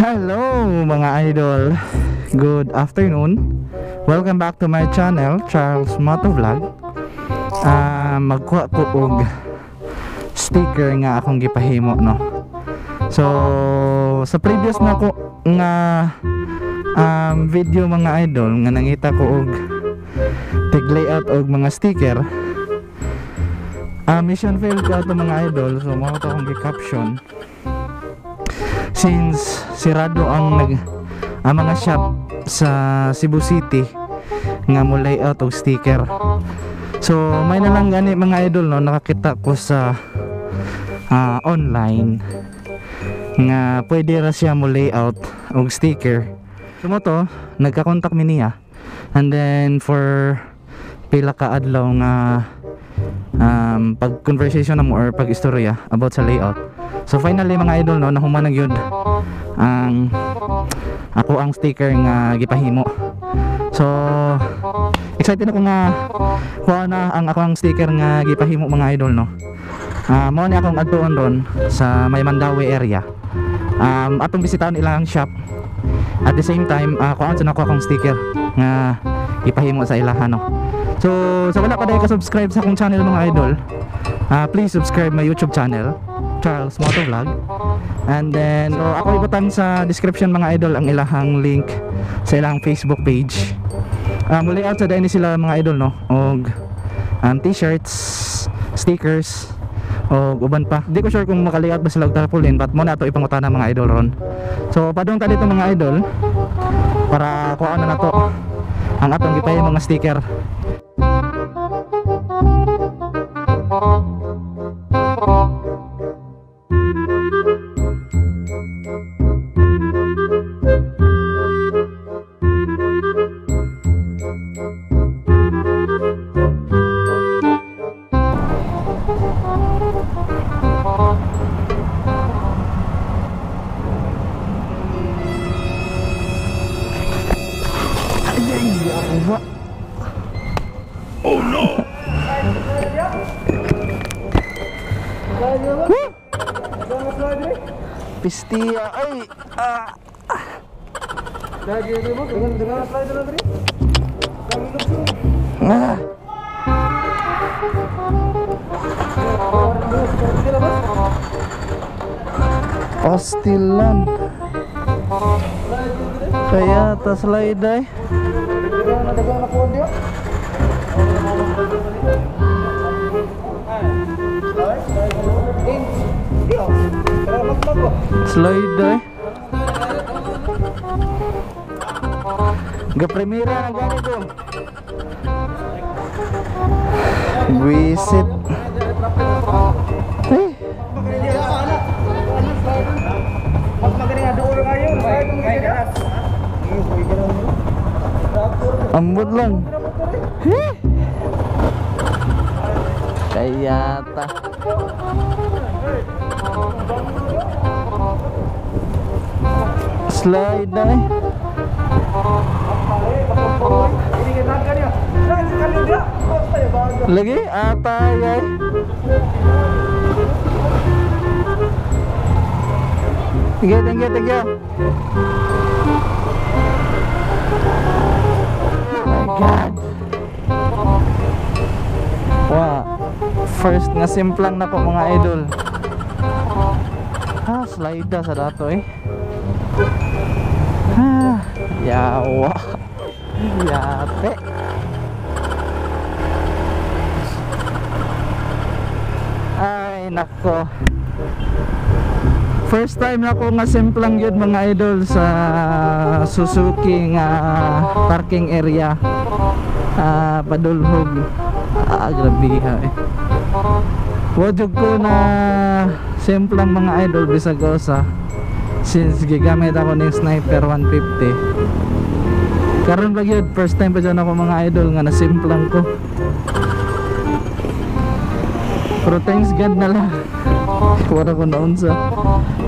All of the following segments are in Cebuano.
Hello mga idol, good afternoon. Welcome back to my channel, Charles Motovlog. Magkuha ko og sticker nga akong gipahimo, no. So sa previous na ko nga video mga idol, nga nangita ko og tig layout og mga sticker. Mission failed ko ato mga idol. So mao to akong gi-caption. Since sirado ang mga shop sa Cebu City nga mo layout og sticker. So may na lang gani mga idol, no, nakakita ko sa online nga pwede ra siya mo layout og sticker. So mo to nagka-contact mi niya, and then for pila ka adlaw nga pag conversation na mo or pag istorya about sa layout. So finally mga idol, no, nahuman na gyud ang ako ang sticker nga gipahimo. So excited ako nga kuha na ang ako ang sticker nga gipahimo mga idol, no. Mao ni akong adtuon ron sa may Mandaue area. Atong bisitaon ilang shop. At the same time, kuhaan sa nako akong sticker nga gipahimo sa ilaha, no. So sa wala pa dahil ka-subscribe sa akong channel mga idol, please subscribe my YouTube channel, Charles Motovlog. And then so ako ibutang sa description mga idol ang ilahang link sa ilang Facebook page. Muli out sa ni sila mga idol, no, og t-shirts, stickers og uban pa. Di ko sure kung maka-layout ba sila og tarpaulin, but mo na ato ipangutana mga idol ron. So padung ta dito mga idol para kuha na nato ang atong gipay mga sticker. Oh no! Pistia, ay! Ah. Ah. Pastilan. Kaya tas slide ay. Slide eh. Ga-premira na gani ko. Visit. Eh. Ambot lang. Eh. Kaya ta. Slide na eh. Lagi atay ay. Thank you, thank you, thank you. Oh my God. Wow. First nga simplang na po mga idol. Ha, slide na sa dato eh. Ah, yawa. Yate. Ay, nako. First time na ko nga simplang yun mga idol sa Suzuki nga parking area. Padulhog. Ah, grabe ha eh. Wajog ko na simplang mga idol bisag usa. Since gigamit ako ng Sniper 150. Karon ba gyud first time pa dyan ako mga idol nga nasimplang ko. Pero thanks God na lang. Wala ko naunsa.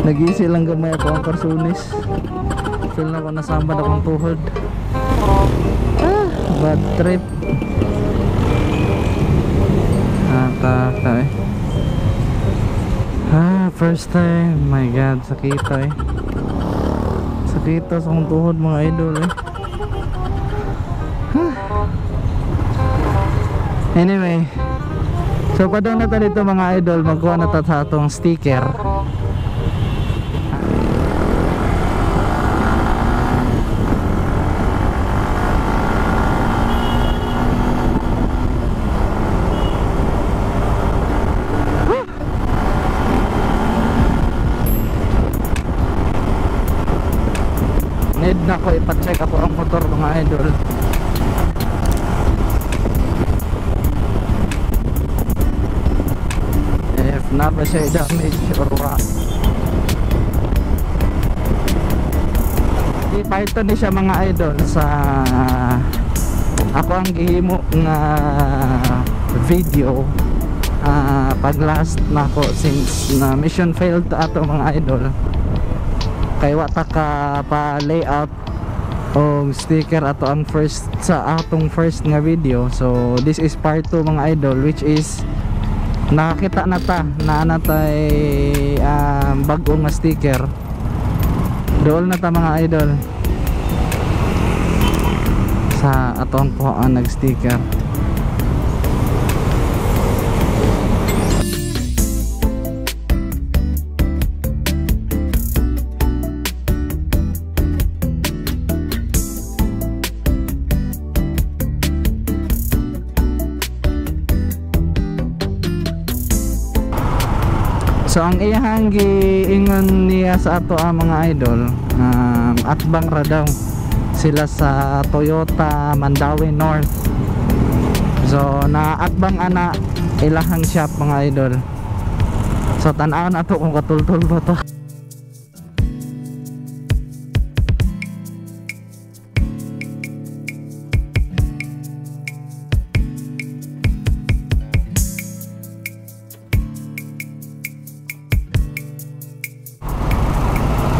Nag-easy lang gamay ako ang karsunis. Feel na ko nasambad akong tuhod. Ah, bad trip. Ataka eh. Ah, first time. My God, sakit eh. Sakit sa akong tuhod mga idol eh. Anyway, so padung na ta dito mga idol, magkuha na ta sa atong sticker. Need na ko ipacheck ako ang motor mga idol. If na ba siya damage or what. Python ni siya mga idol sa ako ang gihimo nga video pag last na ako since na mission failed ato mga idol. Kay wa ta ka pa layout og sticker ato ang first sa atong first nga video. So this is part 2 mga idol, which is nakakita na ta na natay bag-o nga sticker. Dool na ta mga idol sa atong kuhaan nag sticker. So ang iyahang giingon niya sa ato ang mga idol, atbang ra daw sila sa Toyota Mandaue North. So naatbang ana ilahang shop mga idol. So tan-awon ato kung katultol ba to.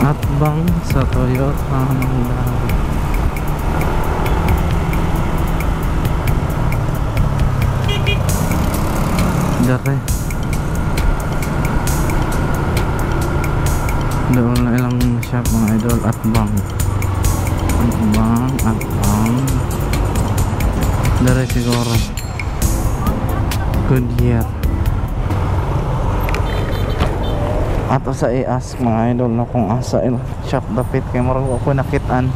Atbang sa Toyota Mandaue. Dere. Doon na ilang shop mga idol, atbang. Atbang, atbang. Dere siguro. Goodyear. Ato sa i-ask mga idol no, kung asa ilang shop dapit kay murag ako nakitaan.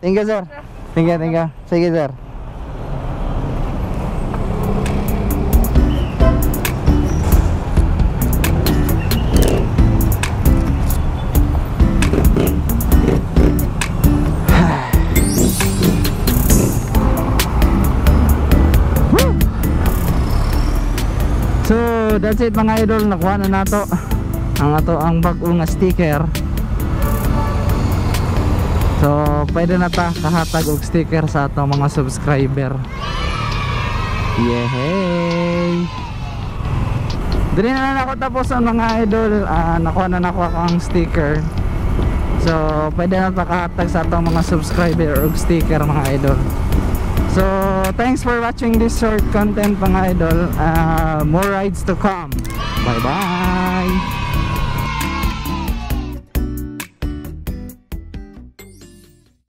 Thank you, sir. Thank you, thank you. Sige, sir. So, that's it mga idol. Nakuha na nato ang ato ang bag-o nga sticker. So, pwede na ta kahatag og sticker sa atong mga subscriber. Yehey! Dili na lang ako tapos ang mga idol. Nakuha na nakuha ko ang sticker. So, pwede na ta kahatag sa atong mga subscriber og sticker mga idol. So, thanks for watching this short content mga idol. More rides to come. Bye-bye!